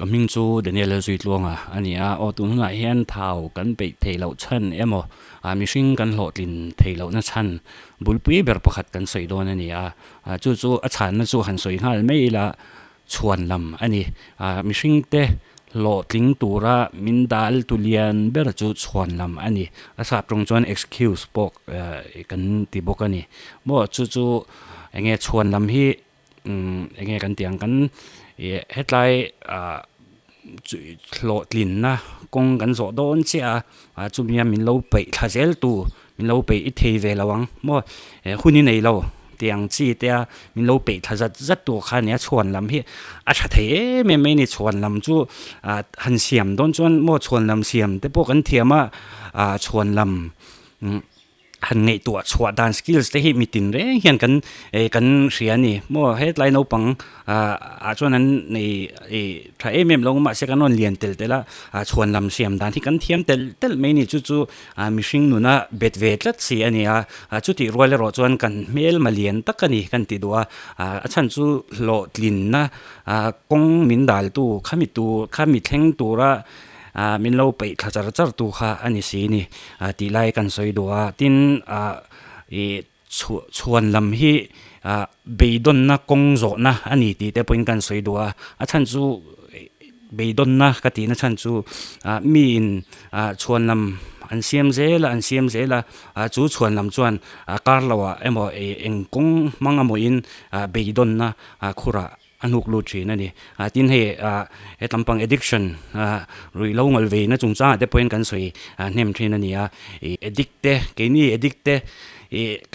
Ka hming chu Daniel Lalzuitluanga a ni a, aw tun hunah hian thau kan peih theih loh chhan emaw mihring kan hlawhtlin theih lohna chhan bulpui ber pakhat kan sawi dawn a ni a, chu chu a chhanna chu han sawi nghal mai ila chhuan lam a ni. Mihringte hlawhtling tura min dal tu lian ber chu chhuan lam a ni. A sap tawng chuan excuse pawh kan ti bawk a ni. Maw chu chu eng nge chhuan lam hi Umm enge kan tih ang kan ih hetlai ah hlawhtlinna kawng kan zawh dawn chiah a ah chumi a min lo peih thla zel tu min lo peih i thei ve lo ang maw hun i nei lo tih ang chi te a min lo peih thla zat zat tur kha nia chhuan lam hi a tha thei em em mai a ni chhuan lam chu ah han siam dawn chuan maw chhuan lam siam te pawh kan thiam a ah chhuan lam umm. Han ngaihtuah chhuah dan skills te hi mi tin reng hian kan eh kan hria a ni maw hetlai naupang ah ah chuan an nei ih tha em em lo mahse kan rawn lian tel tel a ah chhuan lam siam dan hi kan thiam telh telh mai a ni chu chu ah mihring nuna bet ve tlat si a ni a ah chutih rual erawh chuan kan hmelma lian tak a ni kan ti duh a ah a chhan chu hlawhtlinna ah kawng min daltu khami tur khami thleng tura. Ah min lo peih thla char char tu kha a ni si ni ah tih lai kan sawi duh a tin ah ih chhuah chhuan lam hi ah beidawnna kawng zawhna a ni tih te pawhin kan sawi duh a a chhan chu beidawnna ka tihna chhan chu ah miin ah chhuan lam an siam zel a an siam zel a ah chu chhuan lam chuan ah kar loah emaw ih eng kawng hmang emaw in ah beidawnna ah khurah. A hnuk lut thin a ni. Tin hei he tlampang addiction ruih lo ngawl ve na chungchangah te pawhin kan sawi hnem thin a ni a. Addict te keini addict te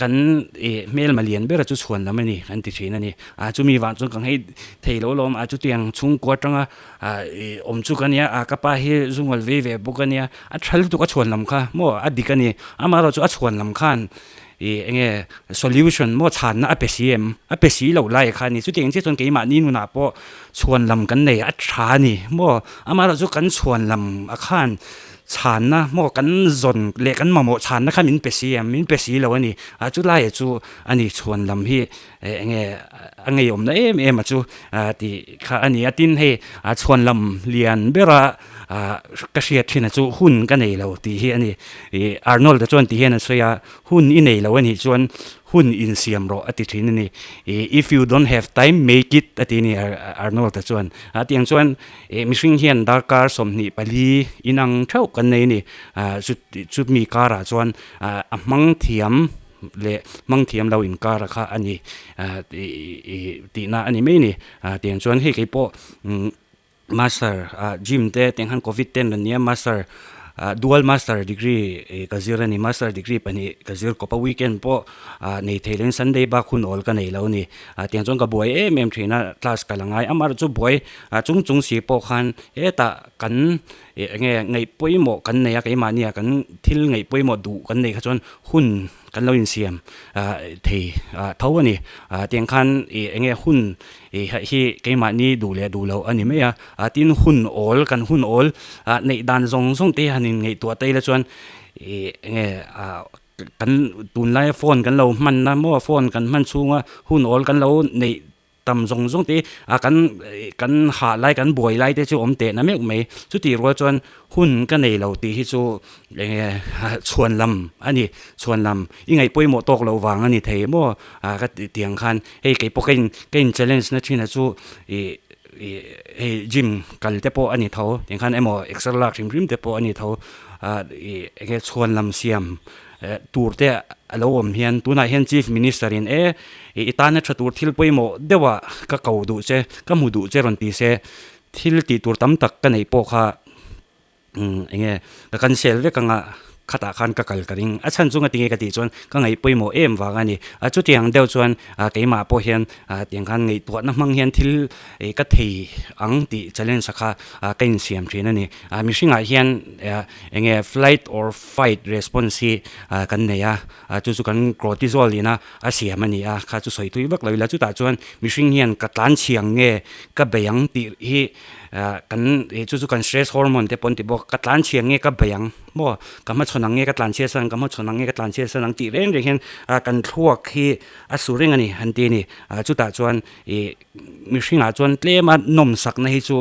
kan hmelma lian ber chu chhuan lam a ni kan ti thin a ni. Chumi vang chuan ka nghei thei lo lawm a chutiang chhungkua atanga awm chu ka nia ka pa hi zu ngawl vei ve bawk a nia a tha lutuk a chhuan lam kha maw a dik a ni. Amaherawhchu a chhuan lam khan Ih eng nge solution maw chhanna a pe si em? A pe si loh lai kha a ni. Chutiang chiah chuan keimahni nunah pawh chhuan lam kan nei a tha a ni maw? Amaherawhchu kan chhuan lam a khan chhanna maw kan zawn leh kan mamawh chhanna kha min pe si em? Min pe si lo a ni. A chu laia chu a ni chhuan lam hi eng nge a ngeiawmna em em a chu tih kha a ni a. Tin hei a chhuan lam lian bera ka hriat thin a chu hun ka nei lo tih hi a ni. Ih Arnold-a chuan ti hian a sawi a. Hun i nei lo a nih chuan hun insiam rawh a ti thin a ni. If you don't have time, make it a ti a ni Arnold-a chuan. A tiang chuan mihring hian darkar 24 inang theuh kan nei a ni. Chumi karah chuan a hmang thiam leh hmang thiam lo inkara kha a ni tihna a ni mai a ni. Tiang chuan hei kei pawh Master gym te tiang khan covid ten an nia master dual master degree ka zir a ni master degree pahnih ka zir kawp a weekend pawh nei thei lo in sunday bak hun awl ka nei lo a ni tiang chuan ka buai em em thin a class ka la ngai amaherawh chu buai chung chung si pawh khan hetah kan eng nge ngaih pawimawh kan nei a keimahni ah kan thil ngaih pawimawh duh kan neih kha chuan hun kan lo insiam thei tho a ni tiang khan ih eng nge hun Ih hi keimahni duh leh duh loh a ni mai a, tin hun awl kan hun awl neih dan zawng zawng te han inngaihtuah ta ila chuan ih enge kan tunlaia phone kan lo hman na maw phone kan hman chhunga hun awl kan lo neih tam zawng zawng te kan kan hah lai kan buai lai te chu awm teh na meuh mai chutih rual chuan Hun ka nei lo tih hi chu eng nge chhuan lam a ni, chhuan lam i ngaih pawimawh tawk loh vang a ni thei maw ah ka ti tiang khan hei kei pawh ka in ka in challenge na thin a chu ih ih hei gym kal te pawh a ni tho tiang khan emaw exer lak hrim hrim te pawh a ni tho ah ih eng nge chhuan lam siam tur te a lo awm hian tunah hian chief minister in e i tana tha tur thil pawimawh deuh ah ka ko duh che ka hmu duh che rawn ti se. Thil tih tur tam tak ka neih pawh kha eng nge ka cancel vek anga khatah khan ka kal ka ring. A chhan chu ngatinge ka tih chuan ka ngaih pawimawh em vang a ni. A chutiang deuh chuan keimah pawh hian tiang khan ngaihtuahna hmang hian thil ka thei ang tih challenge a kha ka insiam thin a ni. Mihringah hian eng nge flight or fight response hi kan nei a, chu chu kan cortisol ina a siam a ni a, kha chu sawi tui vak lo ila chutah chuan mihring hian ka tlan chhiang nge ka bei ang tih hi kan chu chu kan stress hormone te pawh an ti bawk, ka tlan chhiang nge ka bei ang maw ka hmachhawn ang nge ka tlan chhiat san ang ka hmachhawn ang nge ka tlan chhiat san ang tih reng reng hian kan thluak hi a su reng a ni an ti a ni, chutah chuan ih mihringah chuan tlema nawmsakna hi chu.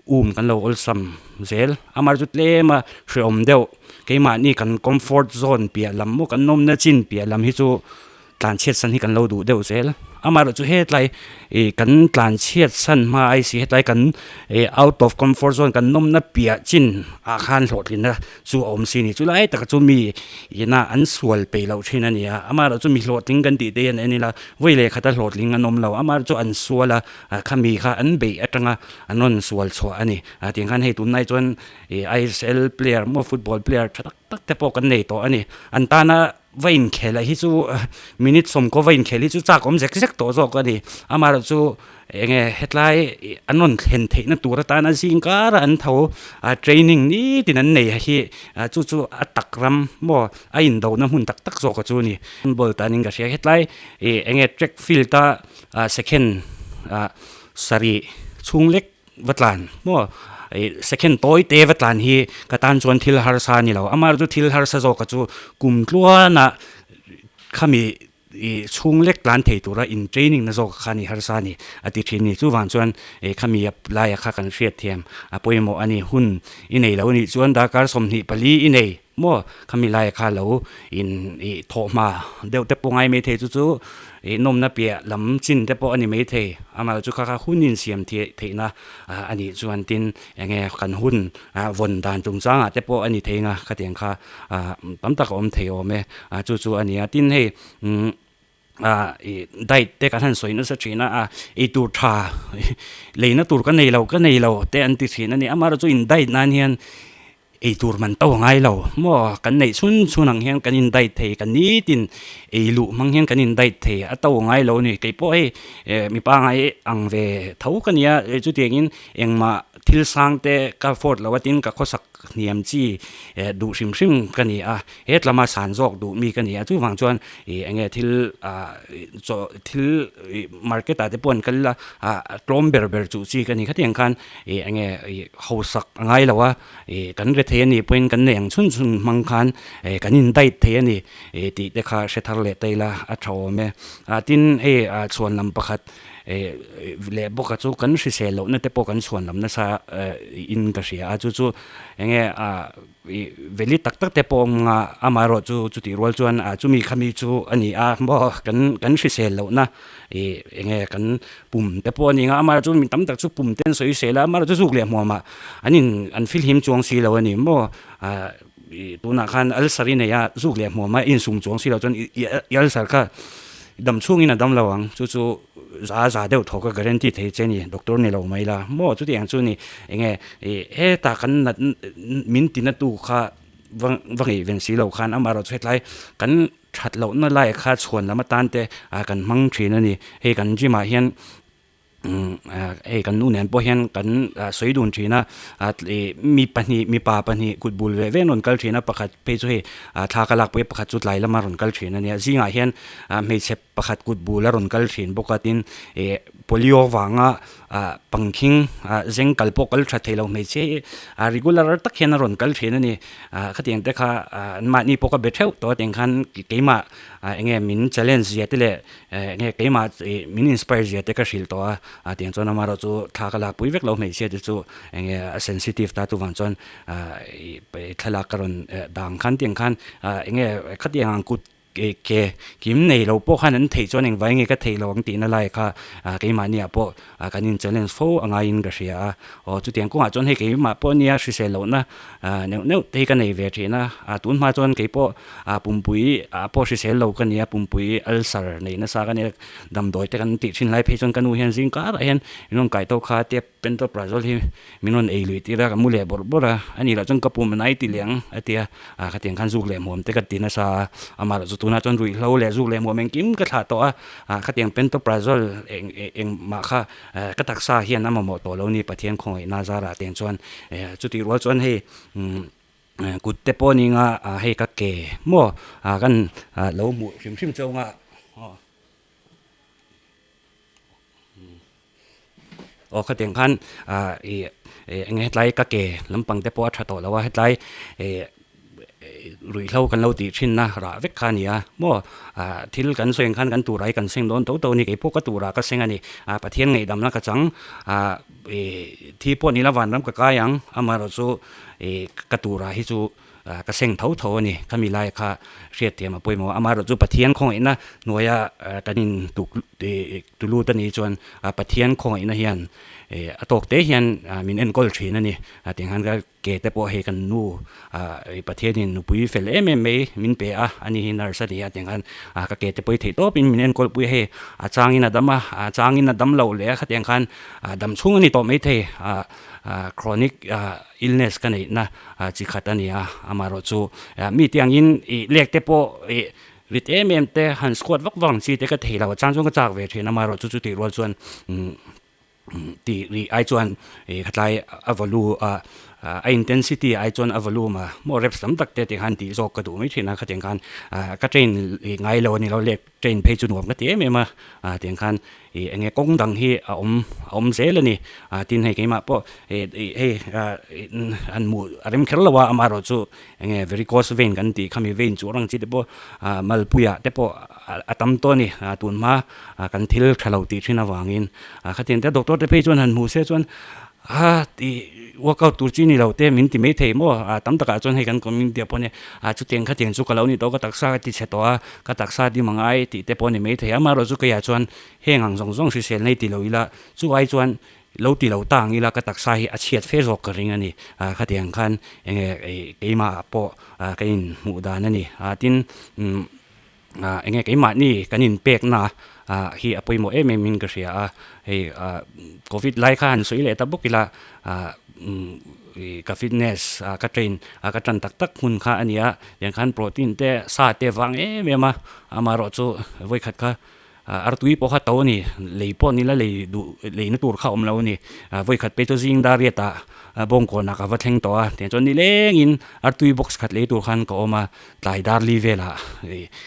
Um kan lo awlsam zel. Amah chu tlem a hrehawm deuh. Keimahni kan comfort zone piah lam maw kan nawmna chin piah lam hi chu tlanchhiat san hi kan lo duh deuh zel. Amaherawh chu hetlai ih kan tlanchhiat san hma ai si hetlai kan ih out of comfort zone kan nawmna piah chin ah khan hlawhtlinna chu a awm si a ni. Chulai taka chu mi ina an sual peih loh thin a ni a. Amaherawh chu mi hlawhtling kan tih te hian en ila vawi leh khata hlawhtling an awm lo. Amaherawh chu an sual a khami kha an beih atanga an rawn sual chhuah a ni. Tiang khan hei tunlai chuan ih ISL player maw football player tha tak tak te pawh kan nei tawh a ni. An tana va inkhel ah hi chu minute sawmkaw va inkhel hi chu chak awm zek zek tawh zawk a ni. Amaherawh chu eng nge hetlai an rawn thlen theihna tur atana zing karah an tho a training nitin an nei hi chu chu a tak ram maw a indona hmun tak tak zawk a chu a ni. Football tanin ka hria hetlai ih eng nge track field a second ah sarih chhung lek va tlan maw ih second tawi te va tlan hi ka tan chuan thil harsa a ni lo amaherawh chu thil harsa zawk a chu kum tluanah khami ih chhung lek tlan thei tura in training na zawk kha a ni harsa a ni a ti thin a ni chuvang chuan ih khami laia kha kan hriat thiam a pawimawh a ni hun i nei lo a nih chuan darkar 24 i nei. Maw khami lai kha lo in ih thawh hma deuh te pawh ngai mai thei chu chu ih nawmna piah lam chin te pawh a ni mai thei amaherawh chu kha kha hun in siam theih theihna a nih chuan tin eng nge kan hun vawn dan chungchangah te pawh a ni thei anga khatiang kha tam tak a awm thei awm e chu chu a ni a tin hei umm ih diet te kan han sawi nasa thin a a eitur tha leina tur ka nei lo ka nei lo te an ti thin a ni amaherawh chu in diet nan hian. Eitur man to ngai lo maw kan neih chhun chhun ang hian kan in diet thei ka nitin ei luh hmang hian kan in diet thei a to ngai lo a ni keipawh hei eh mipa ngai ang ve tho ka nia chutiangin engmah thil sang te ka afford lo a tin ka khawsak hniam chi eh duh hrim hrim ka ni a hetlama san zawk duh mi ka ni a chuvang chuan ih eng nge thil ah chaw thil ih market ah te pawh an kal a ah tlawm ber ber chuh chi ka ni khatiang khan ih eng nge ih hausak a ngai lo a. Ih kan re thei a nih pawhin kan nei ang chhun chhun hmang khan ih kan in diet thei a ni ih tih te kha hre thar leh ta ila a tha awm e. Ah tin hei ah chhuan lam pakhat ih leh bawk a chu kan hrisel lohna te pawh kan chhuan lam nasa in ka hria a chu chu eng nge ah ih veli tak tak te pawh awm ang a amaherawh chu chutih rual chuan ah chumi khami chu a ni a maw kan kan hrisel lohna ih eng nge kan pum te pawh a ni ang a amaherawh chu mi tam tak chu pum te an sawi sel a amaherawh chu zuk leh hmuam ah an in an filhim chuang si lo a ni maw ah ih tunah khan ulcer i nei a zuk leh hmuam a insum chuang si lo chuan ih i ulcer kha dam chhungin a dam lo ang chu chu za za deuh thaw ka guarantee thei che a ni doctor ni lo mai la maw chutiang chu ni eng nge ih hetah kan nat min tina tu kha va va ngaihven si lo khan amaherawh chu hetlai kan That lohna lai kha chhuan lam atan te kan hmang thin a ni. Hei kan gym ah hian hei kan nu nen pawh hian kan sawi dun thin a, mi pahnih mipa pahnih kut bul ve ve an rawn kal thin a, pakhat phei chu hei thla ka lakpui a pakhat chu tlai lama rawn kal thin a nia. Zingah hian hmeichhe pakhat kut bul a rawn kal thin bawk a tin ih polio vanga pangkhing zeng kal pawh kal tha thei lo hmeichhia hi regular tak hian a rawn kal thin a ni. Khatiang te kha anmahni pawh ka be theuh tawh a tiang khan keimah eng nge min challenge zia te leh eng nge keimah min inspire zia te ka hrilh tawh a tiang chuan amaherawh chu thla ka lakpui vek lo hmeichhia te chu eng nge a sensitive ta chuvang chuan thlalak ka rawn dang khan tiang khan eng nge khatiang ang kut Ke kim nei lo pawh khan an theih chuan engvai nge ka theih lo ang tihna lai kha keimahni ah pawh kan in challenge fo a ngaiin ka hria a. Aw chutiang kawngah chuan hei keimah pawh nia hrisel lohna neuh neuh te hi ka nei ve thin a. Tun hma chuan kei pawh pumpui ah pawh hrisel lo ka ni a, pumpui ulcer nei nasa ka nia damdawi te kan tih thin lai phei chuan ka nu hian zing karah hian min rawn kai tawk kha tia Pantoprazole hi min rawn ei luih tir a, ka mu leh bawrh bawrh a, ani lah chuan ka pum a nai ti leh ang a ti a, ah khatiang khan zuk leh hmuam te ka ti nasa a, amah lah chu tunah chuan ruihhlo leh zuk leh hmuam engkim ka thlah tawh a, ah khatiang Pantoprazole eng engmah kha ka taksa hian a mamawh tawh lo ni Pathian khawngaihna zarah teng chuan chutih rual chuan hei umm kut te pawh ni anga hei ka ke maw ah kan lo hmuh hrim hrim chauh anga aw. Aw khatiang khan ah ih eng nge hetlai ka ke lampang te pawh a tha tawh lo a hetlai ih Ruihhlo kan lo tih thinna rah vek kha a ni a maw? Ah thil kan sawi ang khan kan turah hi kan seng dawn tho tho a ni, keipawh ka turah ka seng a ni. Ah Pathian ngaihdamna ka chang, ah ih thi pawh ni la vanram ka kai ang, amaherawhchu ih ka turah hi chu ah ka seng tho tho a ni. Khami lai kha hriatthiam a pawimawh a, amaherawhchu Pathian khawngaihna hnuaia kan in tuk ih tu lut a nih chuan Pathian khawngaihna hian ih a tawk te hian min enkawl thin a ni. Tiang khan ka. Ke te pawh hei kan nu ah Pathianin nupui fel em em mai min pe a, ani hi nurse a ni a tiang khan ah ka ke te pawh hi theih tawpin min enkawl pui a hei a changin a dam a, a changin a dam loh leh a khatiang khan ah dam chhung a ni tawh maithei ah ah chronic ah illness ka neihna ah chi khat a ni a, amaherawhchu mi tiangin ih lek te pawh ih rit em em te han squat vak vak ang chi te ka thei lo a chang chuan ka chak ve thin amaherawhchu chutih rual chuan umm. Tih rih ai chuan ih khatlai a volume a a intensity ai chuan a volume a maw reps tam tak te tih khan tih zawk ka duh mai thin a khatiang khan ah ka train ih ngai lo a ni lo lek train phei chu nuam ka ti em em a ah tiang khan ih eng nge kawng dang hi a awm a awm zel a ni ah tin hei keimah pawh ih ih hei ah han hmuh a rem kher lo a amaherawhchu eng nge varicose vein kan tih khami vein chu rang chi te pawh ah malpuiah te pawh a tam tawh a ni ah tun hma ah kan thil tha lo tih thin avangin ah khatiang te doctor te phei chuan han hmuh se chuan ah tih workout tur chi ni lo te min ti mai thei maw ah tam takah chuan hei kan community ah pawh nia ah chutiang khatiang chu ka lo ni tawh ka taksa ka ti chhe tawh a ka taksa dim a ngai tih te pawh a ni mai thei a amaherawhchu keiah chuan heng ang zawng zawng hrisel nei ti lo ila chu ai chuan Lo ti lo ta ang ila ka taksa hi a chhiat fe zawk ka ring a ni. Khatiang khan eng nge keimah pawh ka inhmuh dan a ni. Tin, eng nge keimahni kan inpekna hi a pawimawh em em in ka hria a. Hei covid lai kha han sawi leh ta bawk ila ka fitness ka train ka tan tak tak hmun kha a ni a. Tiang khan protein te sa te vang em em a, amaherawhchu vawikhat kha Artui pawh kha to a ni, lei pawh ni la lei duh leina tur kha awm lo a ni. Vawikhat pei chu zing dar riatah bawngkawnah ka va thleng tawh a, tiang chuan nilengin artui box khat lei tur khan ka awm a, tlai dar li velah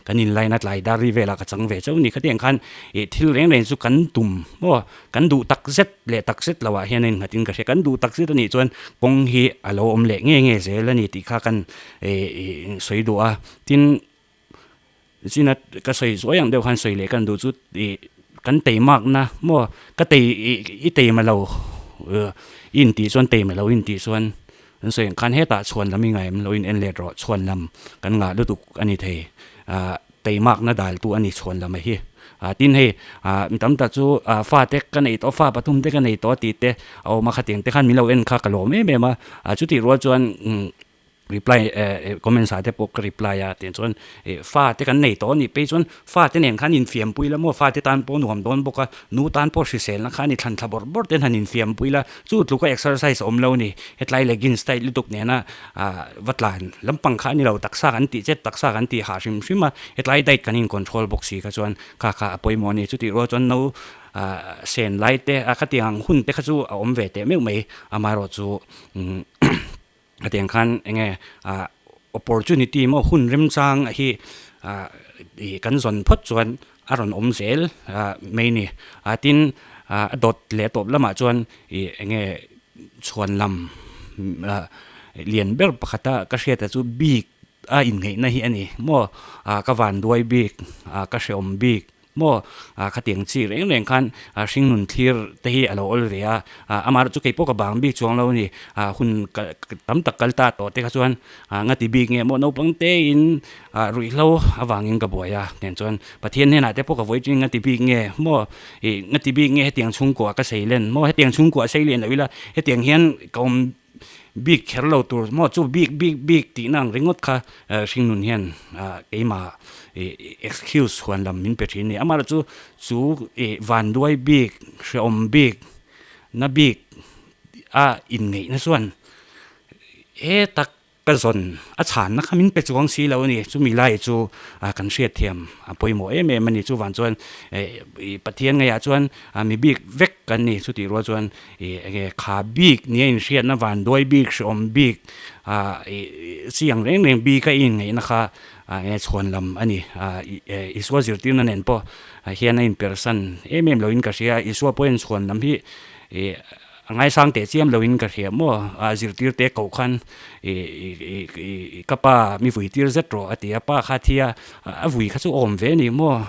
kan inline a tlai dar li velah ka chang ve chauh a ni. Khatiang khan ih thil reng reng chu kan tum maw, kan duh tak zet leh tak zet loah hian a innghatin ka hria. Kan duh tak zet a nih chuan kawng hi a lo awm leh nge nge zel a ni tih kha kan ih sawi duh a, tin China ka sawi zuai ang deuh khan sawi leh kan duh chu ih kan tei makna maw ka tei ih i tei ma lo i intih chuan tei ma lo i intih chuan an sawi ang khan hetah chhuan lam i ngaih lo in en let rawh chhuan lam kan ngah lutuk a ni thei ah tei makna dal tu a ni chhuan lam a hi ah tin hei ah mi tam tak chu ah fate ka nei tawh fa pathum te ka nei tawh tih te a awm a khatiang te khan min lo en kha ka lawm em em a ah chutih rual chuan umm. Reply eh comments ah te pawh ka reply a tiang chuan eh fa te kan nei tawh a nih phei chuan fa te nen khan infiam pui la maw fa te tan pawh nuam dawn bawk a nu tan pawh hriselna khan i thlan thla bawrh bawrh ten han infiam pui la chu tluka exercise a awm lo a ni hetlai leggings tight lutuk nena ah va tlan lampang kha a ni lo taksa kan tih chet taksa kan tih hah hrim hrim a hetlai diet kan in control bawk si kha chuan kha kha a pawimawh a ni chutih rual chuan no ah sen lai te a khatiang ang hun te kha chu a awm ve teh meuh mai amaherawhchu umm. Hetiang khan eng nge ah opportunity maw hun remchang hi ah ih kan zawn phawt chuan a rawn awm zel ah mai ni. Ah tin ah a dawt leh tawp lamah chuan ih eng nge chhuan lam ah lian ber pakhata ka hriata chu bik a inngeihna hi a ni maw ah ka vanduai bik ah ka hreawm bik. Maw? Khatiang chi reng reng khan hringnun thlir te hi a lo awl ve a, amah chu kei pawh ka bang bik chuang lo a ni. Hun tam tak kal ta tawh te kha chuan nga ti bik nge maw naupang tein ruihhlo avangin ka buai a, tiang chuan Pathian hnenah te pawh ka vawi ṭhin nga ti bik nge maw? Ih nga ti bik nge hetiang chhungkua ka sei len maw? Hetiang chhungkua sei len lo ila hetiang hian ka awm bik kher lo tur maw chu bik bik bik tih na ang ringawt kha hringnun hian keimah excuse huan lam min pe thin a ni. Amaherawhchu chu chu vanduai bik hrehawm bik na bik a inngeihna chuan he tak Ka zawn a chhanna kha min pe chuang si lo a ni. Chumi lai chu kan hriatthiam a pawimawh em em a ni. Chuvang chuan Pathian ngeiah chuan mi bik vek kan ni. Chutih rual chuan enge kha bik nia inhriatna vanduai bik, hreawm bik chiang reng reng bika i inngeihna kha enge chhuan lam a ni. Isua zirtirna nen pawh hian a inpersan em em loin ka hria. Isua pawhin chhuan lam hi. A ngaisang teh chiam loin ka hria maw? A zirtir te koh khan ih ka pa mi vui tir zet rawh a ti a, pa kha thi a, a vui kha chu awm ve a ni maw?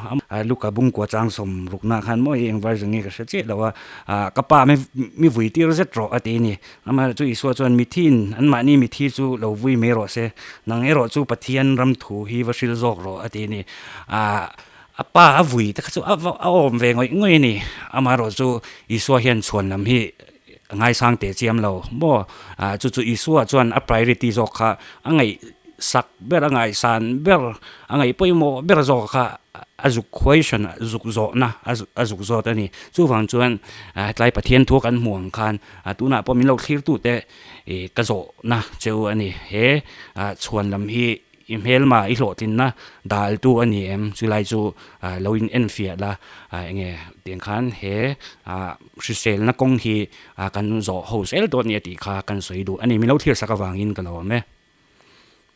Luka bungkua chang sawm rukna khan maw i eng version nge ka hre chiah lo a, ka pa mi vui tir zet rawh a ti a ni. Amaherawhchu chu Isua chuan mithiin anmahni mithi chu lo vui mai rawh se, nang erawh chu Pathian ram thu hi va hril zawk rawh a ti a ni. A pa a vui te kha chu a awm ve ngawih ngawih a ni. Amaherawh chu Isua hian chhuan lam hi a ngaisang teh chiam lo maw? Chu chu Isua chuan a priority zawk kha a ngaihsak ber, a ngaihsan ber, a ngaih pawimawh ber zawk kha a zuk question, zuk zawhna a zuk zawt a ni. Chuvang chuan tlai Pathian thu kan hmuh ang khan tunah pawh min lo thlirtute ka zawhna cheu a ni. He chhuan lam hi I hmelma i hlawhtlinna daltu a ni em? Chulai chu lo in enfiah la, enge tiang khan he hriselna kawng hi kan zawh ho zel dawn nia tih kha kan sawi duh a ni. Min lo thlir sak avangin ka lo awm e.